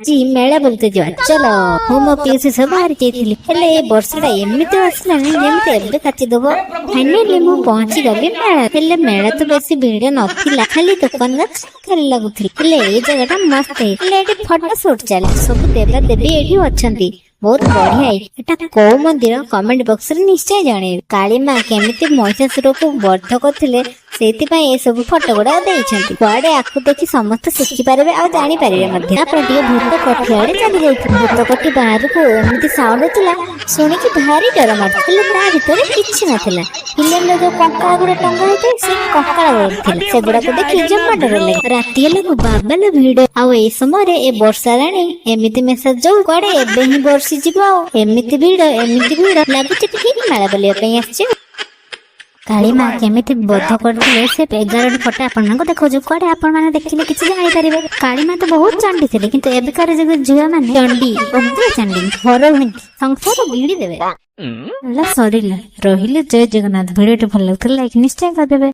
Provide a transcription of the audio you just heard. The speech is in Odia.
ଆଜି ମେଳା ବୁଲିତେ ଯିବା ଚାଲ। ମୁଁ ମୋ ପିଉସୀ ସବୁ ବାହାରି ଯାଇଥିଲି, ହେଲେ ଏ ବର୍ଷାଟା ଏମିତି ଆସିଲାଣି ଯେମିତି ଏବେ କାଚି ଦବ। ଫାଇନାଲି ମୁଁ ପହଞ୍ଚିଗଲି ମେଳା। ହେଲେ ମେଳା ତ ବେଶୀ ଭିଡ ନଥିଲା, ଖାଲି ଦୋକାନ ଖାଲି ଲାଗୁଥିଲା। ହେଲେ ଏଇ ଜାଗାଟା ମସ୍ତ ହେଇଛି। ହେଲେ ଏଠି ଫଟୋ ସୁଟ ଚାଲେ। ସବୁ ଦେବା ଦେବୀ ଏଇଠି ଅଛନ୍ତି, ବହୁତ ବଢିଆ ହେଇଛି। ଏଟା କୋଉ ମନ୍ଦିର, କମେଣ୍ଟ ବକ୍ସରେ ନିଶ୍ଚୟ ଜଣେଇବେ। କାଳୀ ମା କେମିତି ମହିଷାସୁରକୁ ବଧ କରିଥିଲେ, ସେଇଥିପାଇଁ ଏସବୁ ଫଟୋ ଗୁଡା ଦେଇଛନ୍ତି। କୁଆଡେ ଆକୁ ଦେଖି ସମସ୍ତେ ଶିଖିପାରିବେ ଆଉ ଜାଣିପାରିବେ ମଧ୍ୟ। ତାପରେ ଟିକେ ଭୂତ କୋଠି ଆଡେ ଚାଲି ଯାଇଥିଲେ। ଭୂତ କୋଠି ବାହାରକୁ ଏମିତି ସାଉଣ୍ଡ ହଉଥିଲା, ଶୁଣିକି ଭାରି ଡର ମାଡୁଥିଲା। ହେଲେ ତା ଭିତରେ କିଛି ନଥିଲା। ଫିଲ୍ମରେ ଯୋଉ କଙ୍କାଳ ଗୁଡା ଟଙ୍ଗା ହେଇଥାଏ, ସେ କଙ୍କାଳ ଗୁଡା ଥିଲା। ସେଗୁଡାକୁ ଦେଖି ଜମା ଡର ଲାଗେ। ରାତି ହେଲାକୁ ବାବାଲ ଭିଡ। ଆଉ ଏଇ ସମୟରେ ଏ ବର୍ଷା ରାଣୀ ଏମିତି ମେସେଜ ଯୋଉ କୁଆଡେ ଏବେ ହିଁ ବର୍ଷି ଯିବ। ଆଉ ଏମିତି ଭିଡ, ଏମିତି ଭିଡ ଲାଗୁଛି, ଠିକ ମେଳା ବୁଲିବା ପାଇଁ ଆସିଛି। କାଳୀ ମା କେମିତି ବଧ କରିଥିଲେ, ସେ 11ଟି ଫଟୋ ଆପଣଙ୍କୁ ଦେଖାଉଛୁ। କୁଆଡେ ଆପଣ ମାନେ ଦେଖିଲେ କିଛି ଜାଣିପାରିବେ। କାଳୀ ମା ତ ବହୁତ ଚଣ୍ଡୀ ଥିଲେ, କିନ୍ତୁ ଏବେକାର ଯୁଗ ଝିଅ ମାନେ ଚଣ୍ଡୀ, ଉଗ୍ର ଚଣ୍ଡୀ, ଘର ସଂସାର ଗିଳି ଦେବେ। ହେଲା, ସରିଲା, ରହିଲେ, ଜୟ ଜଗନ୍ନାଥ। ଭିଡିଓଟି ଭଲ ଲାଗୁଥିଲେ ଲାଇକ୍ ନିଶ୍ଚୟ କରିଦେବେ।